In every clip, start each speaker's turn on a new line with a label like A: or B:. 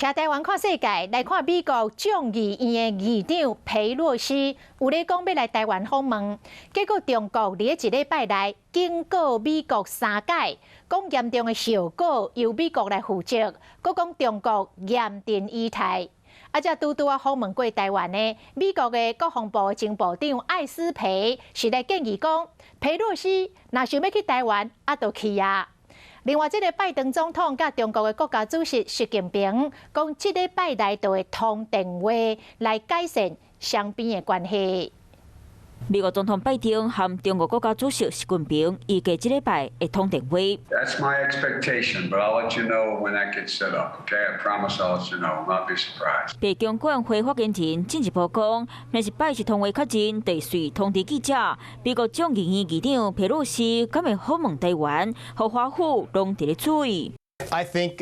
A: 徛台灣看世界，來看美國眾議院的議長裴洛西有咧講欲來台灣訪問，結果中國佇咧一禮拜內警告美國三擺，講嚴重的後果由美國來負責，閣講中國嚴陣以待。啊，這拄拄仔訪問過台灣的美國的國防部的前部長艾斯培是來建議講，裴洛西若想欲去台灣，啊，就去啊。另外，這个拜登總統佮中國的國家主席習近平講，這禮拜內就會通電話來改善雙邊的關係。
B: 美國總統拜登和中國國家主席習近平預計這禮拜會通電話。
C: That's my expectation, but I'll let you know when that gets set up. Okay, I promise I'll let you know. Not be surprised.
B: 白宮官會發言人進一步講，若是拜習通話確認，就隨通知記者。美國眾議院議長佩洛西敢會訪問台灣，予華府攏佇咧注意。
D: I think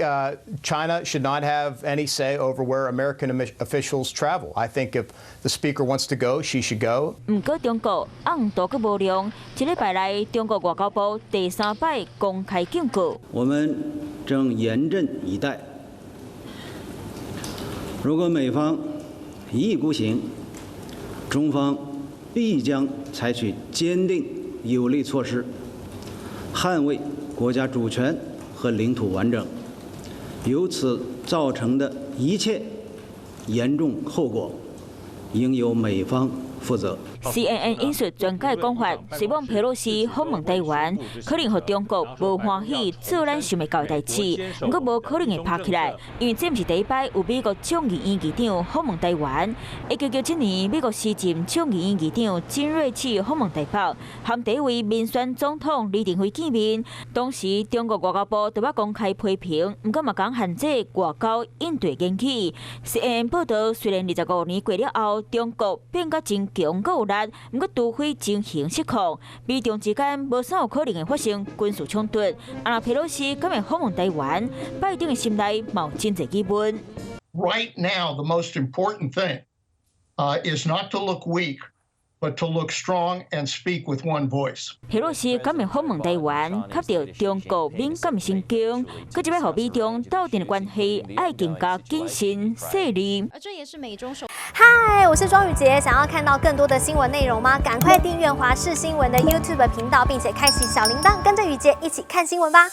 D: China should not have any say over where American officials travel. I think if the speaker wants to go, she should go.
B: 毋過中國暗度閣無量，這禮拜內中國外交部第三擺公開警告。
E: 我們正嚴陣以待。如果美方一意孤行，中方必將採取堅定有力措施，捍衛國家主權和領土完整，由此造成的一切嚴重後果，應由美方負責。
B: CNN 引述專家的講法，雖罔佩洛西訪問台灣，可能予中國無歡喜，做咱想袂到的代誌，毋過無可能會拍起來，因為這毋是第一擺有美國眾議院議長訪問台灣。1997年，美國時任眾議院議長金瑞氣訪問台北，和第一位民選總統李登輝見面。當時中國外交部就捌公開批評，毋過嘛講限制外交應對言語。CNN 報道，雖然25年過了後，中國變甲真強閣有力，毋過除非情形失控，美中之間無啥有可能會發生軍事衝突。啊，若佩洛西敢會訪問台灣，拜登的心內嘛有真濟疑問。
F: Right now, the most important thing is not to look weak, but to look strong and speak with one voice.
B: 佩洛西敢會訪問台灣，吸著中國敏感神經，閣這擺予美中鬥陣的關係愛更加謹慎細膩。
G: 而這也是美中首。
H: 嗨，我是莊宇傑，想要看到更多的新聞內容嗎？趕快訂閱華視新聞的 YouTube 頻道，並且開啟小鈴鐺，跟着宇傑一起看新聞吧。